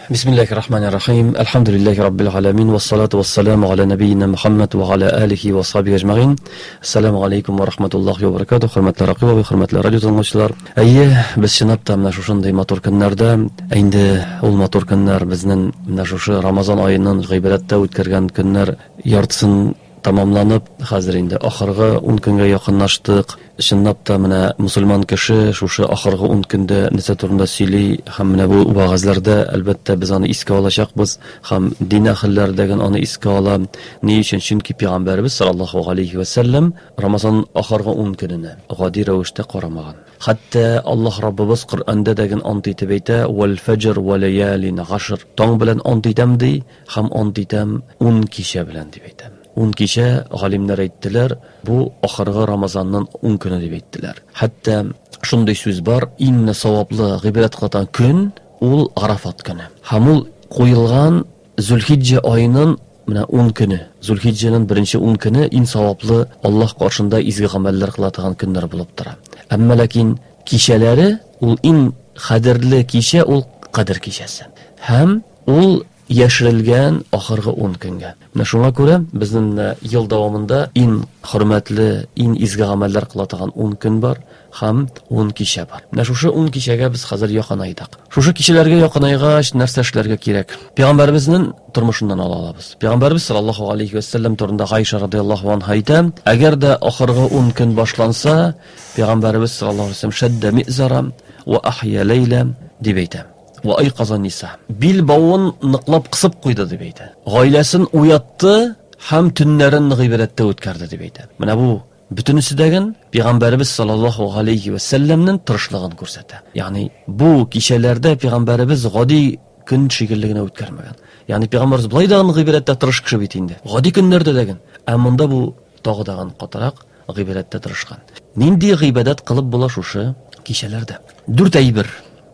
Бисмиллахи рахмани рахим. Әлхәмдүлилләһи раббил галәмин. Вассалату вассаламу аля нәбиина Мухаммад ва аля алихи ва сахбихи әҗмәгыйн. Ассаламу алейкум ва рахматуллахи ва баракатуһ. Хөрмәтле Ракыйп абый, хөрмәтле радио тыңлаучылар. Әйе, без чынлап та менә шушындый матур көннәрдә, ә инде ул матур көннәр безнең менә шушы Рамазан аеның гыйбадәттә үткәргән көннәр яртысын тәмамланып, хәзер инде ахыргы 10 көнгә якынлаштык. Чынлап та менә мусульман кеше шушы ахыргы 10 көндә нәрсә турында сөйли һәм менә бу вәгазьләрдә әлбәттә без аны искә алачакбыз һәм дин әһелләре дә аны искә ала. Ни өчен? Чөнки пәйгамбәребез саллаллаһу алейхи ва сәлләм Рамазан ахыргы 10 көненә гади рәвештә карамаган. Хәтта Аллаһ Раббыбыз Коръәндә дә ант итеп әйтә: "Вәл фәҗр ва лаялин гашр". Таң белән ант итәм ди, һәм ант итәм 10 кичә белән дип әйтә. 10 кичә галимнәр әйттеләр, бу ахыргы Рамазанның 10 көне дип әйттеләр. Хәтта шундый сүз бар, иң саваплы гыйбадәт кылган көн ул Арафат көне. Һәм ул куелган Зөлхиҗҗә аеның менә 10 көне. Зөлхиҗҗәнең беренче 10 көне иң саваплы Аллаһ каршында изге гамәлләр кыла торган көннәр булып тора. Әмма ләкин кичәләре ул иң кадерле кичә ул Кадер кичәсе. Һәм ул яшерелгән ахыргы 10 көнгә. Менә шуңа күрә безнең менә ел дәвамында иң хөрмәтле, иң изге гамәлләр кыла торган 10 көн бар һәм 10 кичә бар. Менә шушы 10 кичәгә без хәзер якынайдык. Шушы кичәләргә якынайгач, нәрсә эшләргә кирәк? Пәйгамбәребезнең тормышыннан ала алабыз. Пәйгамбәребез саллаллаһу алейхи ва сәлләм турында Гайша радияллаһу анха әйтә, әгәр дә ахыргы 10 көн башланса, Пәйгамбәребез саллаллаһу алейхи ва сәлләм шәддә мизара ва ахья ләйлә дип әйтә. Ва айказа ниса. Бил бавын ныклап кысып куйды дип әйтә. Гаиләсен уятты һәм төннәрен гыйбадәттә үткәрде дип әйтә. Менә бу бөтенесе дәген Пәйгамбәребез саллаллаһу алейхи ва сәлләмнең тырышлыгын күрсәтә. Ягъни бу кичәләрдә Пәйгамбәребез гади көн шикелле генә үткәрмәгән. Ягъни Пәйгамбәребез былай да гыйбадәттә тырыш кеше бит инде. Гади көннәрдә дәген. Ә монда бу тагы дагын катырак гыйбадәттә тырышкан. Нинди гыйбадәт кылып була шушы кичәләрдә? Дүрт әйбер.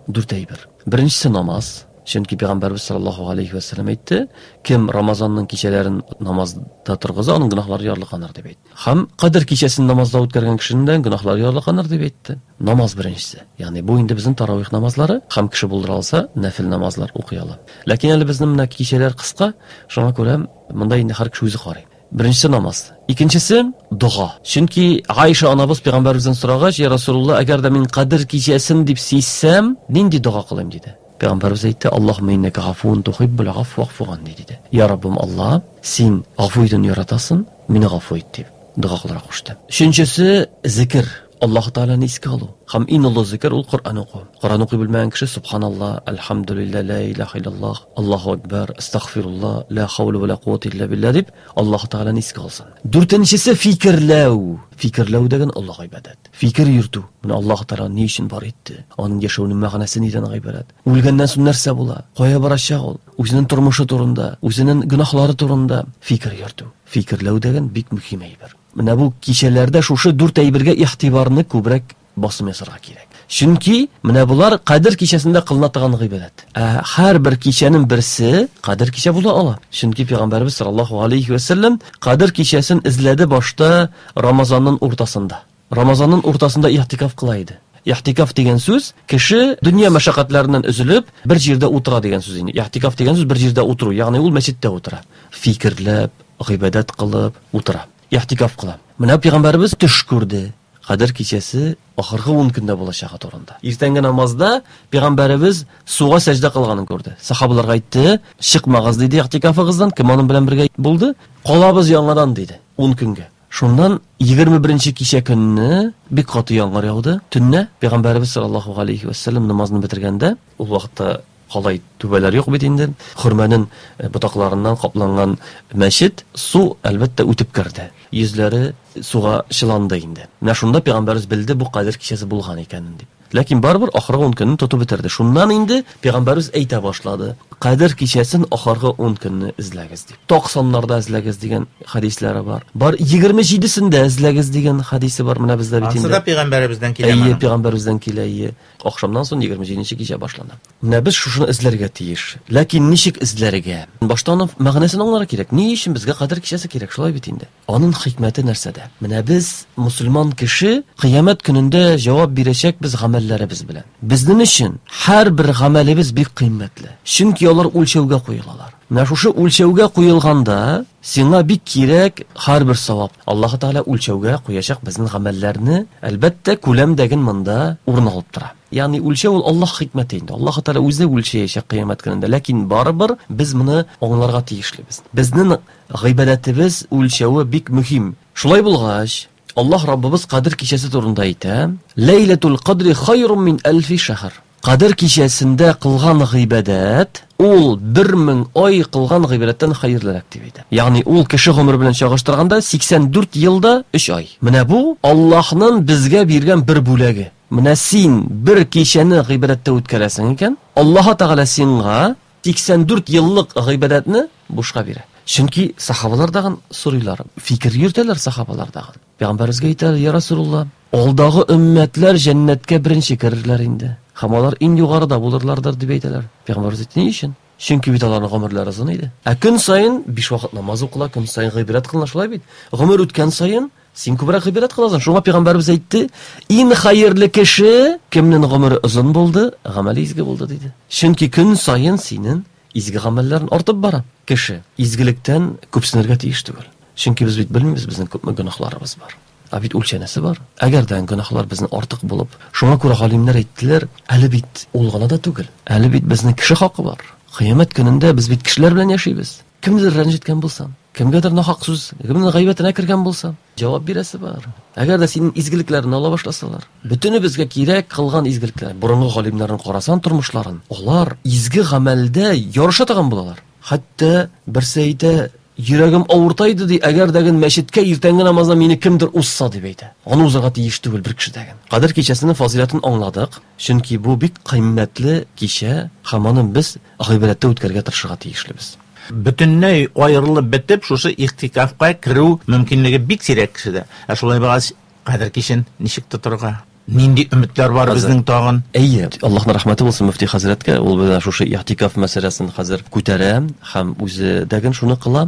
Дүрт әйбер. Беренчесе намаз. Чөнки Пәйгамбәрбез саллаллаһу алейхи ва сәлләм әйтте, кем Рамазанның кичәләрен намазда торгыза, аның гөнаһлары ярлыканыр дип әйтте. Һәм Кадер кичәсен намазда үткәргән кешенең дә гөнаһлары ярлыканыр дип әйтте. Намаз беренчесе. Ягъни бу инде безнең таравих намазлары һәм кеше булдыра алса, нәфил намазлар укый ала. Ләкин әле безнең менә кичәләр кыска, шуңа күрә монда инде һәр кеше үзе карый. Беренчесе намаз. Икенчесе дога. Чөнки Аиша анабыз пәйгамбәребездән сорагач, "Я Расулулла, әгәр дә мин Кадер кичәсен дип сизсәм, нинди дога кылыйм?" диде. Пәйгамбәребез әйтте, "Аллаһумма иннәкә гафуун тухиббул гафва фа'фу ганни" диде. Я Раббым Алла, син гафу итүне яратасың, мине гафу ит дип дога кылырга кушты. Өченчесе зикер. Аллаһ Тәгаләне искә алу. Һәм иң олы зикер ул Коръән уку. Коръән укый белмәгән кеше Субханалла, Әлхәмдүлилләһ, ла илаһа иллаллаһ, Аллаһу акбар, астагфирулла, ла хаула ва ла куата илля билла дип Аллаһ Тәгаләне искә алсын. Дүртенчесе фикерләү. Фикерләү дигән олы гыйбадәт. Фикер йөртү. Менә Аллаһ Тәгалә ни өчен бар итте? Аның яшәүенең мәгънәсе нидән гыйбарәт? Үлгәннән соң нәрсә була? Кая барачак ул? Үзенең тормышы турында, үзенең гөнаһлары турында фикер йөртү. Фикерләү дигән бик мөһим әйбер. Менә бу кичәләрдә шушы дүрт әйбергә игътибарны күбрәк басым ясарга кирәк. Чөнки менә болар Кадер кичәсендә кылына торган гыйбадәт. Ә һәрбер кичәнең берсе Кадер кичә була ала. Чөнки Пәйгамбәребез саллаллаһу алейхи ва сәлләм Кадер кичәсен эзләде башта Рамазанның уртасында. Рамазанның уртасында ихтикаф кыла иде. Ихтикаф дигән сүз кеше дөнья мәшәкатьләреннән өзелеп, бер җирдә утыра дигән сүз инде. Ихтикаф дигән сүз бер җирдә утыру, ягъни ул мәчеттә утыра. Фикерләп, гыйбадәт кылып утыра. Ихтикаф кыла. Менә пәйгамбәребез төш күрде. Кадер кичәсе ахыргы 10 көндә булачагы турында. Иртәнге намазда пәйгамбәребез суга сәҗдә кылганын күрде. Сахабаларга әйтте, чыкмагыз диде ихтикафыгыздан, кем аның белән бергә булды? Калабыз яңадан диде 10 көнгә. Шуннан 21 кичә көнне бик каты яңгыр яуды. Төннә пәйгамбәребез саллаллаһу алейхи ва сәлләм намазны бетергәндә, ул вакытта калай түбәләр юк бит инде. Хөрмәнең ботакларыннан капланган мәчет, су әлбәттә үтеп керде. Йөзләре суга чыланды инде. Менә шунда пәйгамбәребез белде бу Кадер кичәсе булган икәнен дип. Ләкин барыбер ахыргы 10 көнне тотып бетерде. Шуннан инде пәйгамбәребез әйтә башлады: Кадер кичәсен ахыргы 10 көнне эзләгез дип. Ток саннарда эзләгез дигән хәдисләре бар. Бар 27-сендә эзләгез дигән хәдисе бар. Менә бездә бит инде. Ансы да пәйгамбәребездән килә. Әйе, пәйгамбәребездән килә, әйе. Ахшамнан соң 27 кичә башлана. Менә без шушыны эзләргә тиеш. Ләкин ничек эзләргә? Башта аның мәгънәсен аңларга кирәк. Ни өчен безгә Кадер кичәсе кирәк, шулай бит инде? Аның хикмәте нәрсәдә? Менә без, мусульман кеше, кыямәт көнендә җавап бирәчәкбез гамәлләребезгә. гамәлләребез белән. Безнең өчен һәрбер гамәлебез бик кыйммәтле. Чөнки алар үлчәүгә куелалар. Менә шушы үлчәүгә куелганда, сиңа бик кирәк һәрбер савап. Аллаһы Тәгалә үлчәүгә куячак безнең гамәлләрне, әлбәттә, күләм дәген монда урын алып тора. Ягъни үлчәү ул Аллаһ хикмәте инде. Аллаһы Тәгалә үзе үлчәячәк кыямәт көнендә. Ләкин барыбер без моны аңларга тиешлебез. Безнең гыйбадәтебез үлчәве бик мөһим. Шулай булгач, Аллаһ Раббыбыз Кадер кичәсе турында әйтә, Ләйләтул кадри хайрун мин әлфи шәһр. Кадер кичәсендә кылган гыйбадәт ул 1000 ай кылган гыйбадәттән хәерлерәк дип әйтә. Ягъни ул кеше гомере белән чагыштырганда 84 ел да 3 ай. Менә бу Аллаһның безгә биргән бер бүләге. Менә син бер кичәне гыйбадәттә үткәрәсең икән, Аллаһ Тәгалә сиңа 84 еллык гыйбадәтне бушка бирә. Чөнки сахабалар дагын сорыйлар, фикер йөртәләр сахабалар дагын. Пәйгамбәребезгә әйтәләр, Я Расулулла, алдагы өммәтләр җәннәткә беренче керерләр инде. Һәм алар иң югарыда булырлардыр дип әйтәләр. Пәйгамбәребез әйтте, ни өчен? Чөнки бит аларның гомерләре озын иде. Ә көн саен биш вакыт намаз укыла, көн саен гыйбадәт кылына, шулай бит? Гомер үткән саен син күбрәк гыйбадәт кыласың. Шуңа пәйгамбәребез әйтте, иң хәерле кеше, кемнең гомере озын булды, гамәле изге булды диде. Чөнки көн саен синең изге гамәлләрең артып бара. Кеше изгелектән күпсенергә тиеш түгел. Чөнки без бит белмибез, безнең күпме гөнаһларыбыз бар. Ә бит үлчәнәсе бар. Әгәр дә гөнаһлар безнең артык булып, шуңа күрә галимнәр әйттеләр, әле бит ул гына да түгел. Әле бит безнең кеше хакы бар. Кыямәт көнендә без бит кешеләр белән яшибез. Кемнедер рәнҗеткән булсам, кемгәдер нахак сүз, кемнең гайбәтенә кергән булсам, җавап бирәсе бар. Әгәр дә синең изгелекләреңне ала башласалар, бөтенебезгә кирәк кылган изгелекләр. Борынгы галимнәрне карасаң тормышларын, алар изге гамәлдә ярыша торган булалар. Хәтта берсе әйтә, йөрәгем авырта иде ди, әгәр дә ген мәчеткә иртәнге намазда мине кемдер узса дип әйтә. Аны узарга тиеш түгел бер кеше дә ген. Кадер кичәсенең фазыйләтен аңладык, чөнки бу бик кыйммәтле кичә һәм аны без гыйбадәттә үткәрергә тырышырга тиешлебез. Бөтенләй аерылып бетеп, шушы игътикафка керү мөмкинлеге бик сирәк кешедә. Ә шулай булгач, кадер кичен ничек тотырга? Нинди өметләр бар безнең тагын? Әйе, Аллаһның рәхмәте булсын мөфти хәзрәткә, ул менә шушы игътикаф мәсьәләсен хәзер күтәрә һәм үзе дә ген шуны кыла.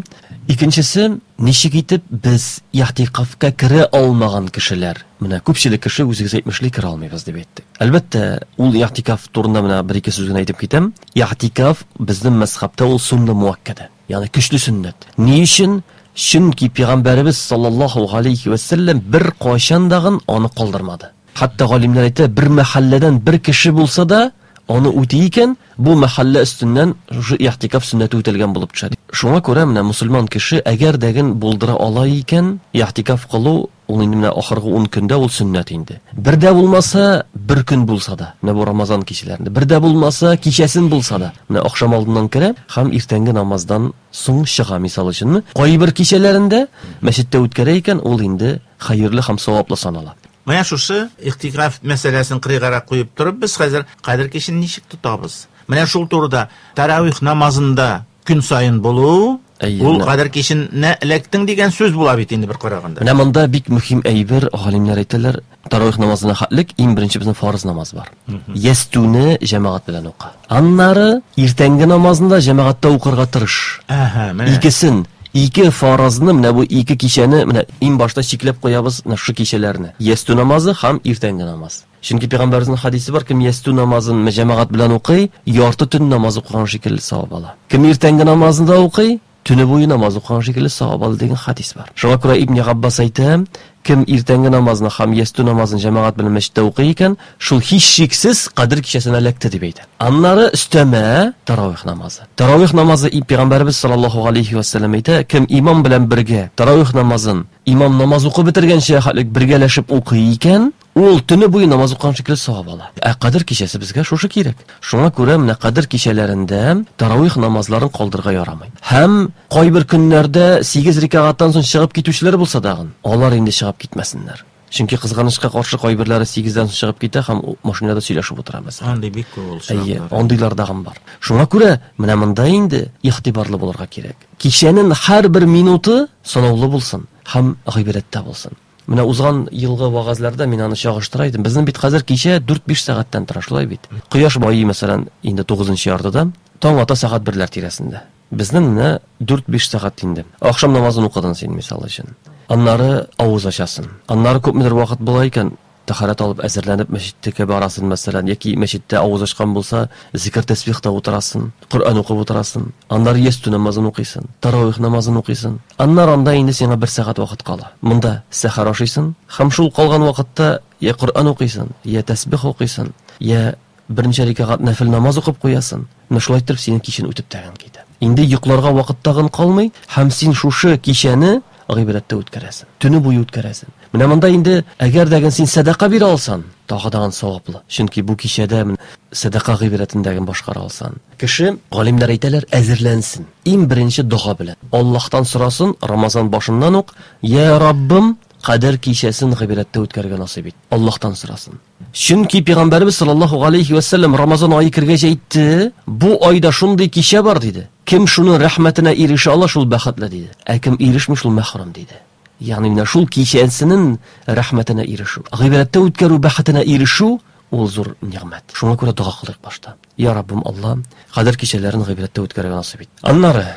Икенчесе, ничек итеп без игътикафка керә алмаган кешеләр, менә күпчелек кеше үзегез әйтмешли керә алмыйбыз дип әйтте. Әлбәттә, ул игътикаф турында менә бер-ике сүз генә әйтеп китәм. Игътикаф безнең мәзхәбтә ул сунна муаккада, ягъни көчле сөннәт. Ни өчен? Чөнки пәйгамбәребез саллаллаһу галәйһи вә сәлләм беркайчан дагын аны калдырмады. Хәтта галимнәр әйтә, бер мәхәлләдән бер кеше булса да, аны үти икән, бу мәхәллә өстеннән шушы игътикаф сөннәте үтәлгән булып төшә. Шуңа күрә менә мусульман кеше әгәр дәген булдыра ала икән, игътикаф кылу ул инде менә ахыргы 10 көндә ул сөннәт инде. Бер дә булмаса, бер көн булса да, менә бу Рамазан кичәләрендә, бер дә булмаса, кичәсен булса да, менә ахшам алдыннан керә һәм иртәнге намаздан соң чыга, мисал өченме. Кайбер кичәләрендә мәчеттә үткәрә икән, ул инде хәерле һәм саваплы санала. Менә шушы игътикаф мәсьәләсен кырыйгарак куеп торып, без хәзер кадер кичен ничек тотабыз? Менә шул турыда таравих намазында көн саен булу, ул кадер киченә эләктең дигән сүз була бит инде бер караганда. Менә монда бик мөһим әйбер, галимнәр әйтәләр, таравих намазына хәтлек иң беренче безнең фарыз намаз бар. Ястүне җәмәгать белән укы. Аннары иртәнге намазны да җәмәгатьтә укырга тырыш. Әһә, менә. Икесен, ике фарызны, менә бу ике кичәне, менә иң башта чикләп куябыз менә шушы кичәләрне. Ястү намазы һәм иртәнге намаз. Чөнки пәйгамбәребезнең хадисе бар, кем ястү намазын җәмәгать белән укый, ярты төн намаз укыган шикелле савап ала. Кем иртәнге намазны да укый, төне буе намаз укыган шикелле савап ала дигән хадис бар. Шуңа күрә Ибн Габбас әйтә, кем иртәнге намазны һәм ястү намазын җәмәгать белән мәчеттә укый икән, шул һичшиксез Кадер кичәсенә эләкте дип әйтә. Аннары өстәмә таравих намазы. Таравих намазы пәйгамбәребез саллаллаһу алейхи ва сәлләм әйтә, кем имам белән бергә таравих намазын имам намаз укып бетергәнчә хәтлек бергәләшеп укый икән, ул төне буе намаз укыган шикелле савап ала. Ә Кадер кичәсе безгә шушы кирәк. Шуңа күрә менә Кадер кичәләрендә таравих намазларын калдырырга ярамый. Һәм кайбер көннәрдә 8 рикагаттан соң чыгып китүчеләр булса дагын, алар инде чыгып китмәсеннәр. Чөнки кызганычка каршы кайберләре 8-дән соң чыгып китә һәм машинада сөйләшеп утыра мәсәлән. Андый бик күп ул Әйе, андыйлар дагын бар. Шуңа күрә менә монда инде игътибарлы булырга кирәк. Кичәнең һәрбер минуты санаулы булсын һәм гыйбадәттә булсын. Менә узган елгы вәгазьләрдә мин аны чагыштыра идем. Безнең бит хәзер кичә 4-5 сәгатьтән тора, шулай бит. Кояш байый, мәсәлән, инде 9 яртыда, таң ата сәгать 1-ләр тирәсендә. Безнең менә 4-5 сәгать инде. Ахшам намазын укыдың син, мисал өчен. Аннары авыз ачасың. Аннары күпмедер вакыт була икән, Тәһарәт алып әзерләнеп мәчеткә барасын, мәсәлән, яки мәчеттә авыз ачкан булса, зикер тәсбихта утырасын, Коръән укып утырасын. Аннары ястү намазын укыйсын, таравих намазын укыйсын. Аннары анда инде сиңа бер сәгать вакыт кала. Монда сәхәр ашыйсын һәм шул калган вакытта я Коръән укыйсын, я тәсбих укыйсын, я берничә рәкәгать нәфел намаз укып куясын. Менә шулай итеп синең кичен үтеп тәген китә. Инде йокларга вакыт тагын калмый һәм син шушы кичәне гыйбадәттә үткәрәсең. Төне буе үткәрәсең. Менә монда инде әгәр дә син сәдака бирә алсан, тагы да саваплы. Чөнки бу кичәдә сәдака гыйбадәтен дә башкара алсан. Кеше, галимнәр әйтәләр, әзерләнсен. Иң беренче дога белән. Аллаһтан сорасын Рамазан башыннан ук, "Я Раббым, Кадер кичәсен гыйбадәттә үткәрергә насыйп ит." Аллаһтан сорасын. Чөнки Пәйгамбәрбез саллаллаһу алейхи ва саллям Рамазан ае кергәч әйтте, бу айда шундый кичә бар диде. Кем шуның рәхмәтенә ирешә ала, шул бәхетле диде. Ә кем ирешми, шул мәхрүм диде. Ягъни менә шул кичәсенең рәхмәтенә ирешү, гыйбадәттә үткәрү бәхетенә ирешү ул зур нигъмәт. Шуңа күрә дога кылыйк башта. Я Раббым Алла, кадер кичәләрен гыйбадәттә үткәрергә насыйп ит. Аннары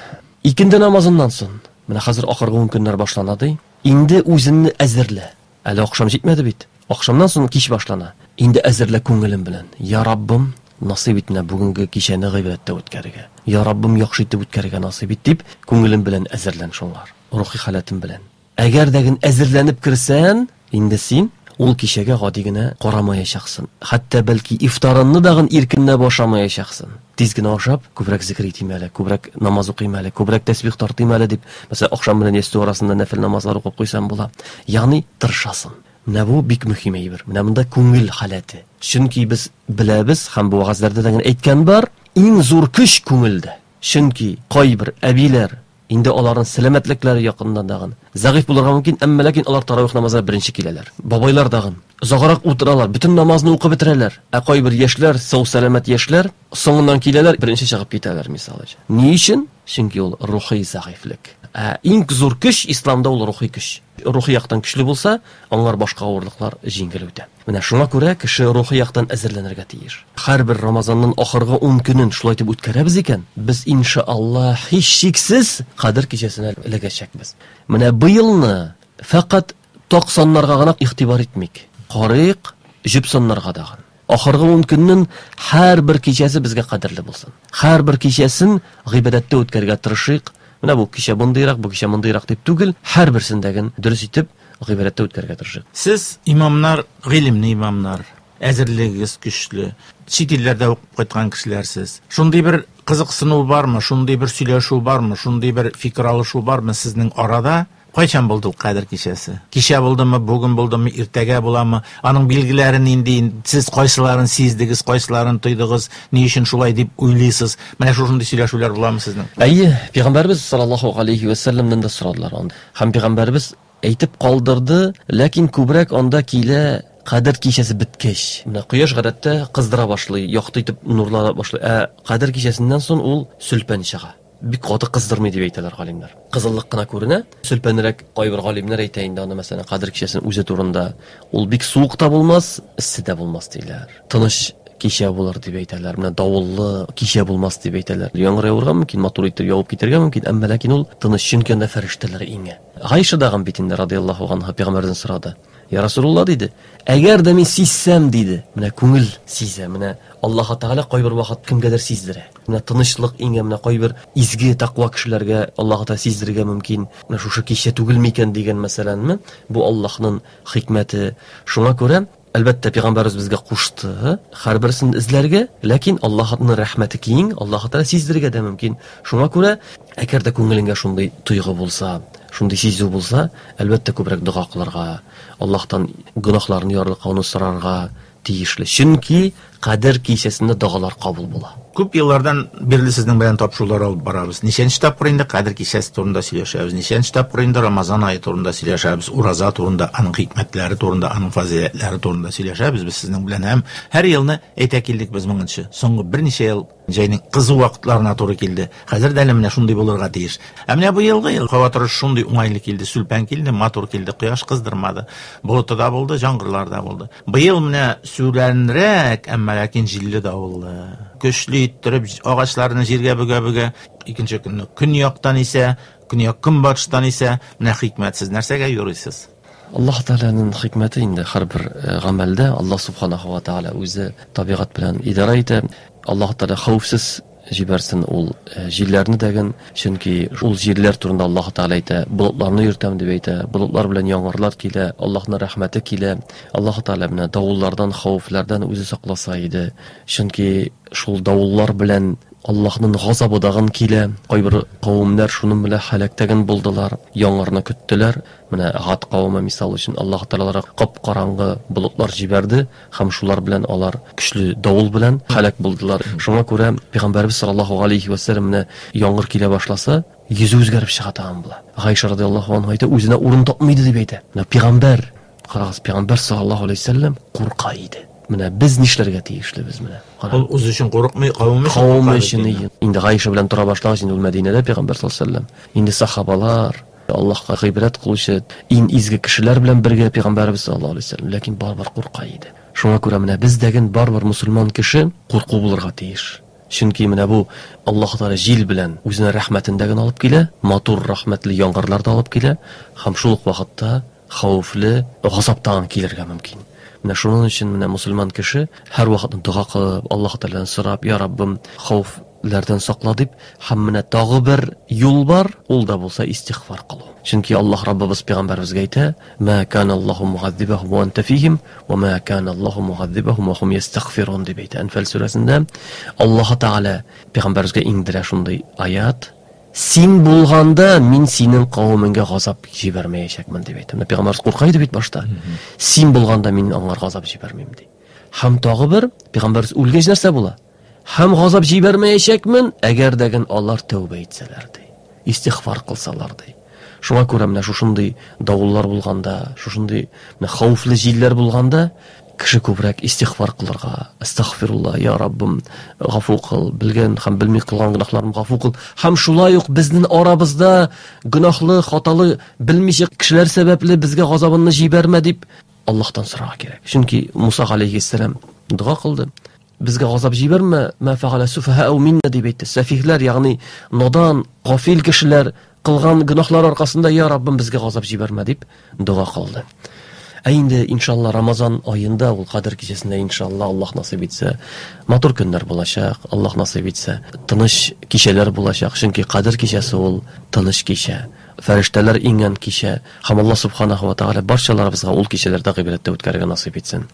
икенде намазыннан соң, менә хәзер ахыргы ун көннәр башлана ди. Инде үзеңне әзерлә. Әле ахшам җитмәде бит. Ахшамнан соң кич башлана. Инде әзерлә күңелем белән. Я Раббым, насыйп ит менә бүгенге кичәне гыйбадәттә үткәрергә. Я Раббым, яхшы итеп үткәрергә насыйп ит дип, күңелем белән әзерлән шуңар. Рухи халәтем белән. Әгәр дә ген әзерләнеп керсән, инде син ул кичәгә гади генә карамаячаксың. Хәтта бәлки ифтарыңны дагын иркенләп ашамаячаксың. Тиз генә ашап, күбрәк зикер итим әле, күбрәк намаз укыйм әле, күбрәк тәсбих тартыйм әле дип, мәсәлән, ахшам белән ястү арасында нәфел намазлар укып куйсам була. Ягъни тырышасың. Менә бу бик мөһим әйбер. Менә монда күңел халәте. Чөнки без беләбез һәм бу вәгазьләрдә дә әйткән бар, иң зур көч күңелдә. Чөнки кайбер әбиләр инде аларның сәламәтлекләре якыннан дагын зәгыйфь булырга мөмкин, әмма ләкин алар таравих намазына беренче киләләр. Бабайлар дагын озаграк утыралар, бөтен намазны укып бетерәләр. Ә кайбер яшьләр, сау сәламәт яшьләр соңыннан киләләр, беренче чыгып китәләр, мисал өчен. Ни өчен? Чөнки ул рухи зәгыйфьлек. Ә иң зур көч исламда ул рухи көч. Рухи яктан көчле булса, аңар башка авырлыклар җиңел үтә. Менә шуңа күрә кеше рухи яктан әзерләнергә тиеш. Һәрбер Рамазанның ахыргы 10 көнен шулай итеп үткәрәбез икән, без иншалла һичшиксез Кадер кичәсенә эләгәчәкбез. Менә быелны фәкать так саннарга гына игътибар итмик. Карыйк җөп саннарга дагын. Ахыргы 10 көннең һәрбер кичәсе безгә кадерле булсын. Һәрбер кичәсен гыйбадәттә үткәрергә тырышыйк. Менә бу кичә мондыйрак, бу кичә мондыйрак дип түгел, һәрберсендәген дөрес итеп гыйбадәттә үткәрергә тырышыйк. Сез имамнар, гыйлемле имамнар, әзерлегегез көчле. Чит илләрдә укып кайткан кешеләрсез. Шундый бер кызыксыну бармы, шундый бер сөйләшү бармы, шундый бер фикер алышу бармы сезнең арада? Кайчан булды ул Кадер кичәсе? Кичә булдымы, бүген булдымы, иртәгә буламы? Аның билгеләре нинди? Сез кайсыларын сиздегез, кайсыларын тойдыгыз? Ни өчен шулай дип уйлыйсыз? Менә шушындый сөйләшүләр буламы сезнең? Әйе, Пәйгамбәрбез саллаллаһу алейхи ва сәлләмнән дә сорадылар анда. Һәм Пәйгамбәрбез әйтеп калдырды, ләкин күбрәк анда килә Кадер кичәсе беткәч. Менә кояш гадәттә кыздыра башлый, якты итеп нурлана башлый. Ә Кадер кичәсеннән соң ул сүлпән чыга. Бик каты кыздырмый дип әйтәләр галимнәр. Кызыллык кына күренә. Сүлпәнрәк кайбер галимнәр әйтә инде аны, мәсәлән, Кадер кичәсенең үзе турында. Ул бик суык та булмас, эссе дә булмас диләр. Тыныч кичә булыр дип әйтәләр. Менә давыллы кичә булмас дип әйтәләр. Яңгыр явырга мөмкин, матур итеп явып китәргә мөмкин, әмма ләкин ул тыныч, чөнки анда фәрештәләр иңә. Гайша дагын бит инде радияллаһу анха пәйгамбәрдән сорады. Я Расулулла диде, әгәр дә мин сизсәм диде. Менә күңел сизә, менә Аллаһ Тәгалә кайбер вакыт кемгәдер сиздерә. Менә тынычлык иңә, менә кайбер изге тәкъва кешеләргә Аллаһ Тәгалә сиздерергә мөмкин. Менә шушы кичә түгелме икән дигән мәсәләнме? Бу Аллаһның хикмәте. Шуңа күрә, әлбәттә, пәйгамбәребез безгә кушты һәрберсен эзләргә, ләкин Аллаһның рәхмәте киң, Аллаһ Тәгалә сиздерергә дә мөмкин. Шуңа күрә, әгәр дә күңелеңгә шундый тойгы булса, шундый сизү булса, әлбәттә, күбрәк дога кылырга, Аллаһтан гөнаһларны ярлыкауны сорарга тиешле. Чөнки Кадер кичәсендә догалар кабул була. Күп еллардан бирле сезнең белән тапшырулар алып барабыз. Ничәнче тапкыр инде Кадер кичәсе турында сөйләшәбез, ничәнче тапкыр инде Рамазан ае турында сөйләшәбез, ураза турында, аның хикмәтләре турында, аның фазыйләтләре турында сөйләшәбез без сезнең белән һәм һәр елны әйтә килдек без моңынчы. Соңгы берничә ел җәйнең кызу вакытларына туры килде. Хәзер дә әле менә шундый булырга тиеш. Ә менә быелгы ел һава торышы шундый уңайлы килде, сүлпән килде, матур килде, кояш кыздырмады. Болыты да булды, яңгырлар да булды. Быел менә сүләнрәк, әмма ләкин җилле давыллы. Көчле иттереп агачларны җиргә бөгә-бөгә, икенче көнне көньяктан исә, көньяк-көнбатыштан исә, менә хикмәт, сез нәрсәгә юрыйсыз? Аллаһ Тәгаләнең хикмәте инде һәрбер гамәлдә Аллаһ субханаһу ва тәгалә үзе табигать белән идарә итә. Аллаһ Тәгалә хәвефсез җибәрсен ул җилләрне дәген, чөнки ул җилләр турында Аллаһ Тәгалә әйтә, болытларны йөртәм дип әйтә, болытлар белән яңгырлар килә, Аллаһның рәхмәте килә. Аллаһ Тәгалә менә давыллардан, хәвефләрдән үзе сакласа иде. Чөнки шул давыллар белән Аллаһның газабы дагын килә. Кайбер кавемнәр шуның белән һәлак тәген булдылар, яңгырны көттеләр. Менә Гад кавеме мисал өчен Аллаһ Тәгалә аларга кап-караңгы болытлар җибәрде һәм шулар белән алар көчле давыл белән һәлак булдылар. Шуңа күрә Пәйгамбәребез саллаллаһу галәйһи вә сәлләм менә яңгыр килә башласа, йөзе үзгәреп чыга тагын була. Гайша радиаллаһу анһа әйтә, үзенә урын тапмый иде дип әйтә. Менә пәйгамбәр, карагыз, пәйгамбәр саллаллаһу галәйһи вә сәлләм курка иде. Менә без нишләргә тиешлебез менә? Кара. Ул үзе өчен курыкмый, кавем өчен курка. Кавем өчен. Инде Гайша белән тора башлагач, инде ул Мәдинәдә пәйгамбәр саллаллаһу галәйһи вә сәлләм. Инде сахабалар, Аллаһка гыйбадәт кылучы иң изге кешеләр белән бергә пәйгамбәребез саллаллаһу алейһи вәсәлләм, ләкин барыбер курка иде. Шуңа күрә менә бездәген барыбер мусульман кеше курку булырга тиеш. Чөнки менә бу Аллаһ Тәгалә җил белән үзенә рәхмәтен дә генә алып килә, матур рәхмәтле яңгырлар да алып килә һәм шул ук вакытта хәвефле газап тагын килергә мөмкин. Менә шуның өчен менә мусульман кеше һәрвакытны дога кылып, Аллаһ Тәгаләдән сорап, Я Раббым, хәвефләрдән сакла дип, һәм менә тагы бер юл бар, ул да булса истигъфар кылу. Чөнки Аллаһ Раббыбыз пәйгамбәребезгә әйтә, Мә кана Аллаһу мугаззибахум ва анта фихим, ва мә кана Аллаһу мугаззибахум ва хум ястагфирун дип әйтә. Әнфәл сүрәсендә Аллаһ Тәгалә пәйгамбәребезгә иңдерә шундый аят. Син булганда мин синең кавемеңгә газап җибәрмәячәкмен дип әйтә. Менә пәйгамбәребез курка иде бит башта. Син булганда мин аңар газап җибәрмим ди. Һәм тагы бер пәйгамбәребез үлгәч нәрсә була? Һәм газап җибәрмәячәкмен, әгәр дә ген алар тәүбә итсәләр ди. Истигъфар кылсалар ди. Шуңа күрә менә шушындый давыллар булганда, шушындый менә хәвефле җилләр булганда, кеше күбрәк истигъфар кылырга, әстәгъфирулла, я Раббым, гафу кыл, белгән һәм белми кылган гөнаһларымны гафу кыл. Һәм шулай ук безнең арабызда гөнаһлы, хаталы, белмичә кешеләр сәбәпле безгә газабыңны җибәрмә дип Аллаһтан сорарга кирәк. Чөнки Муса галәйһиссәлам дога кылды. Безгә газап җибәрмә, мә фәгалә суфаһау минна дип әйтте. Сәфиһләр, ягъни надан, гафил кешеләр кылган гөнаһлар аркасында, я Раббым, безгә газап җибәрмә дип дога кылды. Ә инде, иншалла, Рамазан аенда, ул Кадер кичәсендә, иншалла, Аллаһ насыйп итсә, матур көннәр булачак, Аллаһ насыйп итсә, тыныч кичәләр булачак, чөнки Кадер кичәсе ул тыныч кичә, фәрештәләр иңгән кичә, һәм Аллаһ субханаху ва тәгалә барчаларыбызга ул кичәләрдә гыйбадәттә үткәрергә насыйп итсен.